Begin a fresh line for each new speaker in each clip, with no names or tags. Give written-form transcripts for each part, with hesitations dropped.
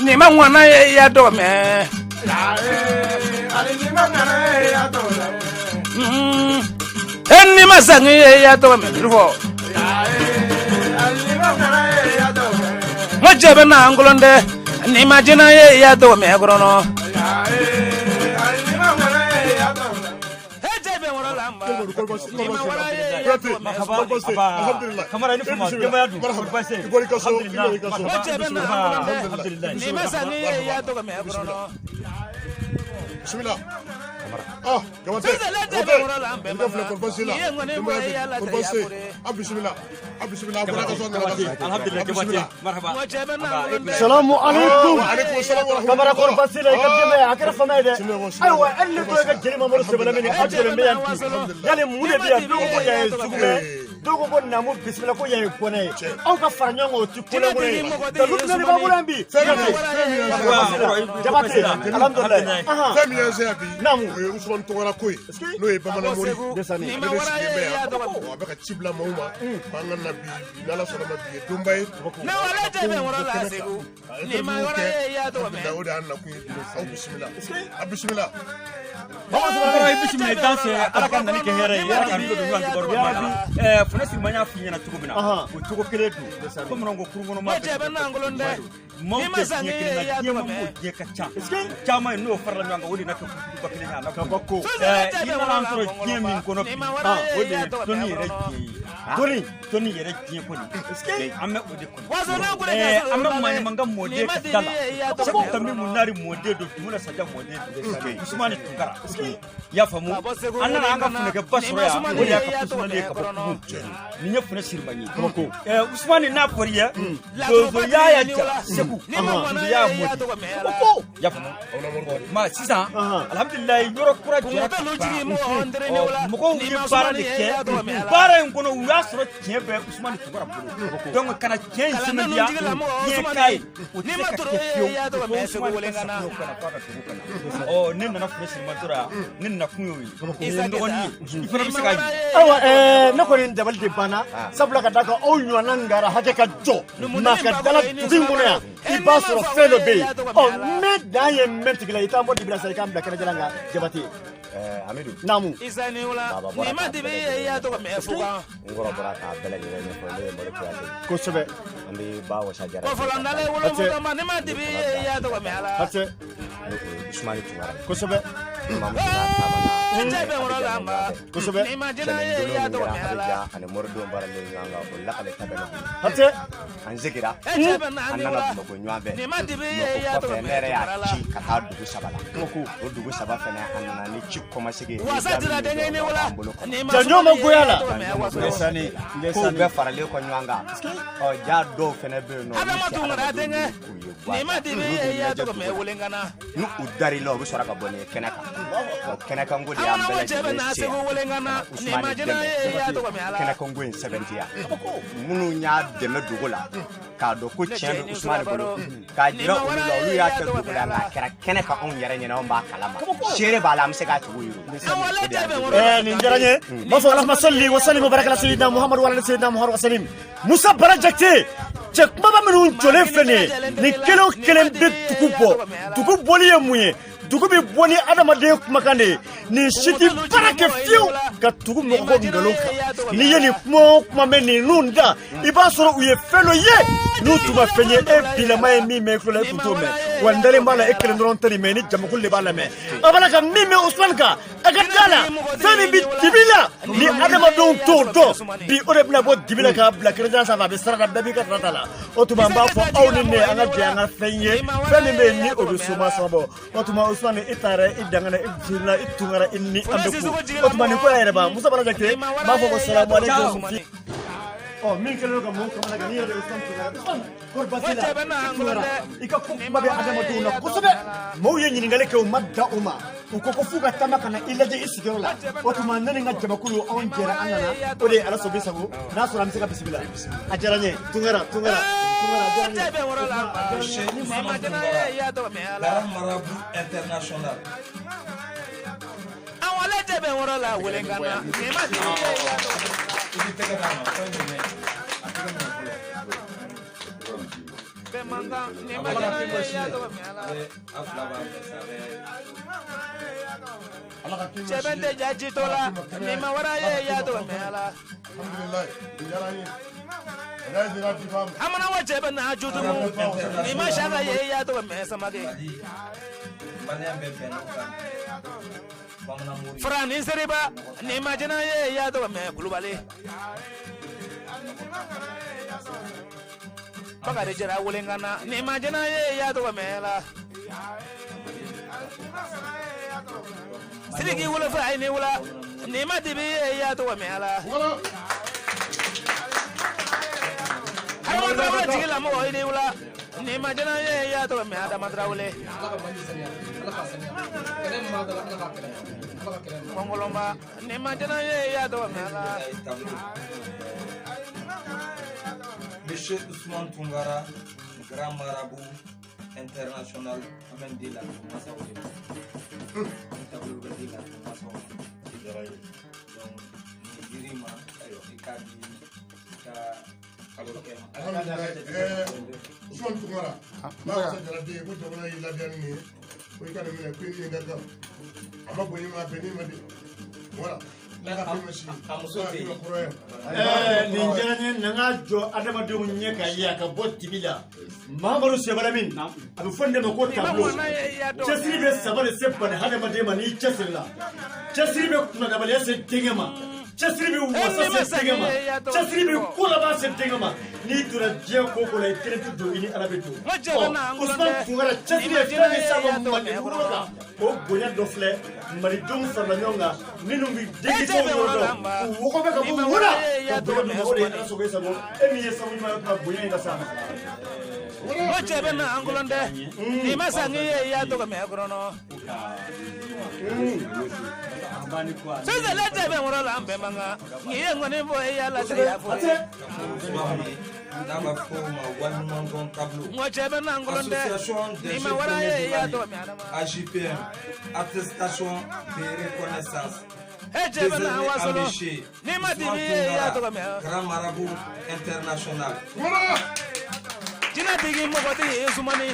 Ni ma ŋwana ye ya dɔgɔ mɛ. E ni ma sangi ye ya dɔgɔ mɛ fɔ. N ko cɛ bɛ na n kolon dɛ. Ni ma jinɛ ye ya dɔgɔ mɛ kɔrɔ.
Kamara ni fama denbaya dun kɔri baasi tɛ alhamdulillah.
Ni ma sangi ye ya dɔgɔ mɛ kɔrɔ.
Bismillah. Ah, Jabate. Jabate. I filɛ kɔri baasi la. Denbaya dun, kɔri baasi tɛ. A bisimila. A bisimila. A bɔra ka so, a nana ka so.
Alhamdulillah.
A bisimila.
Jabate marhaba.
Salamu alaikum.
Wa alaikum salam wa rahmatullah.
Kamara kɔrɔ basi la i ka denbaya a kɛra fama ye dɛ.
Sinɛ, sinɛ.
Ayiwa hali ne to i ka jeli Mamadu Sɛbɛlɛ min a jɔlen bɛ yan bi. Yali mun de bɛ yan dɔw ko yan ye Sugumɛ dɔw ko ko Namu bisimila ko yan ye Kɔnɛ ye. Aw ka fara ɲɔgɔn kan o ti kolankolon ye. Dalu jumɛn de b'a bolo yan bi?
Fɛn min fɛn min y'an se yan bi.
Jabate alhamdulilayi.
Fɛn min y'an se yan bi.
Naamu.
O ye Usumani Tunkara ko ye. N'o ye Bamanan Mori.
Desani.
Ale de sigilen bɛ yan. Ɔ, a bɛ ka ci bila maaw ma. K'an ka na bi n'Ala sɔnna ma bi ye donba ye.
Ne wala cɛ bɛ wɔrɔ la Segu. Ni ma yɔrɔ ye ya dɔgɔ mɛ.
O de y'an nakun ye. Aw bisimila. A bisimila.
Kɔrɔ i bisimila i danse Ala ka nani kɛ hɛrɛ ye Ala ka don ɲɔgɔn kibaru ɲuman na. Funɛ Sirima y'a f'i ɲɛna cogo min na o cogo kelen don bamananw ko kurun kɔnɔ maa
N ko cɛ bɛ na n kolon dɛ.
Maaw
Ni ma
tɛ
sangi
diɲɛ kelen na
ye ya
diɲɛ
dɔgɔ
ma
mɛ.
mɔgɔ diɲɛ ka ca caman ye n'o farala ɲɔgɔn kan o de n'a kɛ kuruba kelen ye a n'a
Kabako.
I nana an sɔrɔ diɲɛ min kɔnɔ bi o de ye dɔnni yɛrɛ diɲɛ ye dɔnni yɛrɛ diɲɛ kɔni an bɛ o de kɔnɔ an bɛ maɲumankɛ mɔden ka da la Segu Tanbi Munari mɔden don Dumuna Saja mɔden don Usumani Tunkara i y'a faamu an nana an ka funɛkɛba sɔrɔ yan o de y'a ka personal ye ka bɔ Kugu nin ye Funɛ Sirima ye Usumani n'a fɔr'i ye donsoya ya jara Segu donsoya mɔden i y'a faamu ma sisan alhamdulilayi yɔrɔ kura jɔra ka ban mɔgɔw ye baara de kɛ baara in kɔnɔ u y'a sɔrɔ tiɲɛ bɛ Usumani Tunkara bolo donc kana tiɲɛ in sɛmɛntiya diɲɛ k'a ye o tɛ se ka kɛ fiyewu fo Usumani ka safunɛw kana f'a ka dugu kana ɔ ne nana Funɛ Sirima sɔrɔ yan ne nakun y'o ye nin ye n dɔgɔnin ye i fana bɛ se k'a ye.
Ayiwa ne kɔni dabali de banna sabula ka d'a kan aw ɲɔgɔnna ngara hakɛ ka jɔ maa ka dala dugu in kɔnɔ yan i b'a sɔrɔ fɛn dɔ bɛ yen ɔ mɛ dan ye mɛn tigi la i t'an bɔ dibi la sa i k'an bila kɛnɛjalan kan Jabate.
Amidu.
Naamu.
Isa ni wula.
Baba bɔra
Ni ma
k'a
dibi
bɛɛ
ye ya dɔgɔ mɛ fugan.
N kɔrɔ bɔra k'a bɛɛ lajɛlen ɲɛfɔ n'o ye Mori Kuyate.
Kosɛbɛ.
An bɛ ba wasa jara.
Kɔfɔlɔ ndale wolo ma ni ma dibi ye ya dɔgɔ mɛ ala.
Hatɛ.
N'o ye Usumani Tunkara.
Kosɛbɛ.
Mamuso n'a taamana.
Cɛ bɛ wɔrɔ la ma.
Kosɛbɛ.
Ni ma jinɛ ye ya dɔgɔ mɛ ala.
Abidjan ani Moridenw baaralen ɲɔgɔn kan o lakale ta bɛ ne bolo.
Hatɛ.
An seginna.
Cɛ bɛ na
An
ni
nana
wula.
Bamakɔ ɲɔgɔn fɛ.
Ni ma dibi ye
Bamakɔ
ya dɔgɔ
kɔfɛ
mɛ
ne yɛrɛ y'a
ala.
ci ka taa dugu saba la. O dugu saba fɛnɛ a nana ni ci kɔmasegin ye.
Wasa dira denkɛ ni wula. Ni ma
Janjo ma goya la.
Desani. Kow bɛɛ faralen kɔ ɲɔgɔn kan. Ɔ ja dɔw fɛnɛ bɛ yen nɔ.
Adama
olu tɛ
Tunkara
adamadenw
denkɛ.
k'u ye guwa.
Ni ma dibi
N'u
ye
b'u
ya
lajɛ
dɔgɔ mɛ
dugu la.
welenkana.
N'u u dar'i la u bɛ sɔrɔ ka bɔ n'i ye kɛnɛ kan. Ɔ kɛnɛkanko de y'an bɛɛ
Adama cɛ bɛ
lajɛlen
na
se
Segu
yan.
welenkana. Ni ma
Usumani
jinɛ ye ya
dɛmɛ
dɔgɔ mɛ ala.
kɛnɛkanko in sɛbɛntiya minnu y'a dɛmɛ dogo la k'a dɔn ko tiɲɛ bɛ Usumani bolo k'a jira olu la olu y'a kɛ dogo la nka a kɛra kɛnɛ kan anw yɛrɛ ɲɛna anw b'a kalama seere b'a la an bɛ se k'a tigiw yir'u la. O de y'an dɛmɛ.
Nin diyara n ye n b'a fɔ alahuma salli wa sallim wa baraka ala sayyidina Muhammad wa ala sayyidina Muhammad wa sallim. Musa Bara Jakite cɛ kumaba minnu jɔlen filɛ nin ye nin kelen o kelen bɛ dugu bɔ dugu bɔli ye mun ye dugu bɛ bɔ ni adamaden kumakan de ye nin si tɛ baara kɛ fiyewu ka tugu mɔgɔ kɔ nkalon kan n'i ye nin kuma o kuma mɛn ninnu da i b'a sɔrɔ u ye fɛn dɔ ye n'u tun ma fɛn ye e bilama ye min mɛn i tulo la e tun t'o mɛn wa n dalen b'a la e kelen dɔrɔn tɛ nin mɛn ni jamakulu de b'a lamɛn a b'a la ka min mɛn Usumani kan a ka da la fɛn min bɛ dibi la ni adamadenw t'o dɔn bi o de bɛna bɔ dibi la k'a bila kɛnɛjan sanfɛ a bɛ saraka bɛɛ b'i ka tata la o tuma n b'a fɔ aw ni ne an ka jɛ an ka fɛn ye fɛn min bɛ yen ni o bɛ soma sama bɔ o tuma Usumani i taara i dangana i jirila i tunkara i ni an bɛ ko o tuma nin ko y'a yɛrɛ ban Musa Bara Jakite n b'a fɔ ko salamu aleykum ɔ min kɛlen don ka mɔgɔw kamana gan n'i yɛrɛ de Usumani Tunkara Usumani kɔri baasi la Tunkara i ka ko kuma bɛ adamadenw na kosɛbɛ maaw ye ɲininkali kɛ u ma da o ma u ko ko f'u ka taama ka na i lajɛ i sigiyɔrɔ la o tuma ne ni n ka jamakulu anw jɛra an nana o de ye ala sɔn bi sago n'a sɔrɔ an bɛ se ka bisimila a diyara n ye Tunkara Tunkara Tunkara a diyara n ye.
Cɛ bɛ wɔrɔ la ma. Ni ma jinɛ ye ya dɔgɔ mɛ ala.
Grand marabout international.
An wale cɛ bɛ wɔrɔ la welenkana. Ni ma dibi ye ya dɔgɔ mɛ.
I b'i tɛgɛ d'a ma fɛn jumɛn a tɛgɛ minɛ fɔlɔ. Ala ka k'i ma si ye. A fila b'a fɛ sa, a bɛ
Ala ka k'i ma si ye.
Cɛbɛn tɛ ja jitɔ la, ni ma wara ye ya tɔgɔ mɛn a la.
Alhamdulilayi, nin diyara n ye. Médaille dira FIFA ma.
Amana wa cɛbɛn n'a jutumu, ni ma saka ye ya tɔgɔ mɛn samake.
Mali maliyɛn bɛɛ bɛnna o kan bamanan mori.
Fara ni seriba, ni ma jɛnɛ ye ya tɔgɔ mɛn kulubali. Bakari jara welenkana, ni ma jɛnɛ ye ya tɔgɔ mɛn la. Sidiki wolofa ayi ni wula, ni ma dibi ye ya tɔgɔ mɛn la.
Voilà.
Adama Tarawele jigi lamɔgɔ i ni wula, ni ma jɛnɛ ye ya tɔgɔ mɛn Adama Tarawele.
Ala ka Mali saniya, Ala k'a saniya. Kɛlɛ min b'a da la, Ala k'a kɛlɛ. Ala ka kɛlɛ min.
Kɔngɔlɔnba, ni ma jɛnɛ ye ya tɔgɔ mɛn la.
Tableau. Monsieur Ousmane Tounkara, grand marabout international, an bɛ nin di laturu masaw de ma. Nin tableau bɛ di laturu masaw ma. Donc nin dir'i ma, i k'a di i ka kɛ ma.
Alhamdulilayi, Ousmane Tounkara, n'a wasa jara den ye ko jamana y'i ladiya ni nin ye, ko i ka nin minɛ, ko i ni nin ka kan. A ma bonya i ma, a bɛnn'i ma de. Voilà. Ala ka k'i ma si ye.
A muso
Ala ka
tɛ
k'i ma
yen.
kɔrɔ ye.
Nin diyara n ye, na n ka jɔ adamadenw ɲɛ ka ye a ka bɔ dibi la. Mamadu Sebalamin, a bɛ fɔ nin de ma ko tableau. Cɛsiri bɛ saba de se bani hadamaden ma n'i cɛsiri la. Cɛsiri bɛ kunnadabaliya se denkɛ ma. Cɛsiri bɛ wasa se denkɛ ma. Cɛsiri bɛ ko laban se denkɛ ma. N'i donna diɲɛ ko o ko la, i kelen tɛ don, i ni Ala bɛ don. Ɔ, Usumani Tunkara cɛsiri ye fɛn min s'a ma Mali dugukolo kan, o bonya dɔ filɛ malidenw farala ɲɔgɔn kan minnu bɛ denkisɛw yɔrɔ dɔn, u wɔgɔbɛ ka bɔ wo la ka bonya d'u ma. O de ye Ala sago i sago, e min ye sabu ɲuman ye, o tuma bonya in ka s'a ma.
Mo cɛbɛ na angolon dɛ, ni ma sangi ye ya tɔgɔ mɛn kɔnɔ. Sisɛlɛ cɛbɛ wɔrɔ la an bɛɛ man kan, n'i ye ŋɔni fɔ i y'a lasigi ya fɔ ye.
N'a b'a fɔ o ma waleɲumandɔn tableau.
Mo cɛbɛ na angolon dɛ,
Association des
ni ma
jeunes
wara
premiers
ye
du
ya
Mali,
tɔgɔ mɛn adama.
AJPM, attestation de reconnaissance.
E cɛbɛ na
Désormais
wasolo,
embauché,
ni ma dibi
Ousmane
ye ya
Tounkara,
tɔgɔ mɛn.
Grand marabout international.
Voilà.
Jinɛ tigi mɔgɔtigi ye sumani,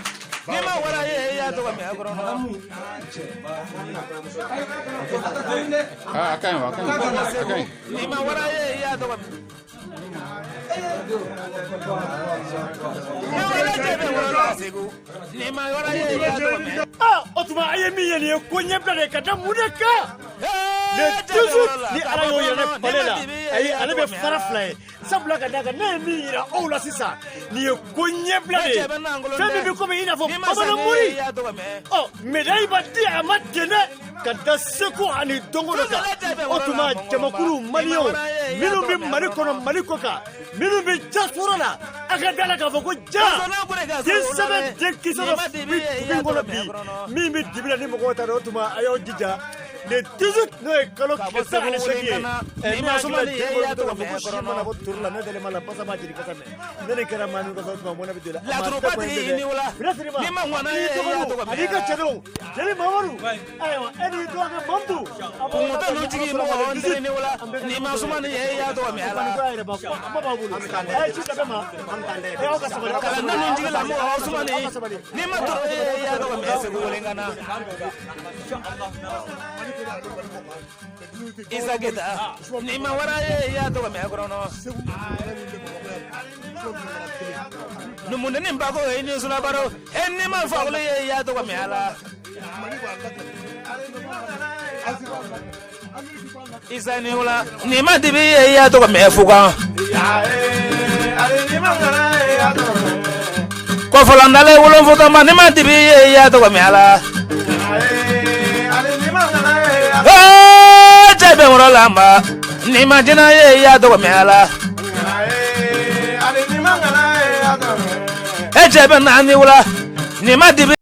ni ma wara ye ya tɔgɔ mɛn kɔnɔ.
A ka ɲi wa, a ka ɲi, a ka ɲi.
Ni ma wara ye ya tɔgɔ mɛn. Ni wara cɛbɛ wɔrɔ la Segu, ni ma wara ye ya tɔgɔ mɛn.
Ah, o tuma a ye min ye nin ye ko ɲɛbila de ka da mun de kan? Le 18 ni Ala y'o yira ne palais la, ayi ale bɛ fara fila ye, sabula ka d'a kan ne ye min yira aw la sisan, nin ye ko ɲɛbila de ye, fɛn min bɛ komi i n'a fɔ bamanan mori. Ɔ, médaille ma di a ma ten dɛ, ka da seko ani dɔnko dɔ kan. O tuma jamakulu maliyɛnw minnu bɛ Mali kɔnɔ, Mali kɔ kan, minnu bɛ diaspora la, a ka da la k'a fɔ ko ja den sɛbɛn den kisɛ dɔ bɛ dugu in kɔnɔ bi min bɛ dibi la ni mɔgɔw t'a dɔn. O tuma a y'aw jija le 18, n'o ye kalo tile 18 ye. Ne hakili la den bolo bɛ to k'a fɔ ko si mana bɔ turu la, ne dalen b'a la basa b'a jeni kasa mɛn. Ne de kɛra maa min kɔfɛ, o tuma mɔnɛ bɛ don i la.
Laturubati ni wula, ni ma ŋɔnɛ
i
ye ya
dɔgɔninw
tɔgɔ mɛn.
ani ka cɛdenw, jeli Mamadu, ayiwa e n'i dɔgɔkɛ Mamudu.
Kungoto nu jigi mɔgɔ n teri ni wula, ni ma sumani ye ya tɔgɔ mɛn a la.
Kuma b'aw bolo, a ye ci labɛn ma, aw ka sabali, aw ka
Kalan
sabali,
nu jigi la mɔgɔ
aw ka
sumani,
sabali, aw ka sabali.
ni ma toro ye ya tɔgɔ mɛn Segu welenkana. Isa Keta, ni ma wara ye ya tɔgɔ mɛn kɔnɔ.
Segu jamana min bɛ Bamakɔ yan, Ousmane Tounkara kelen.
Numudeni bako ye ni sulabaro, e ni ma fakolo ye ya tɔgɔ mɛn a la.
Mali b'a lakale. Asie b'a lakale. Amérique b'a lakale.
Isa ni wula, ni ma dibi ye ya tɔgɔ mɛn fugan. Kɔfɔlandale wolonfotɔma, ni ma dibi ye ya tɔgɔ mɛn a la. Ee, cɛ bɛ wɔrɔ la ma, ni ma jɛnɛ ye ya tɔgɔ mɛn a la. E cɛ bɛ na ni wula, ni ma dibi.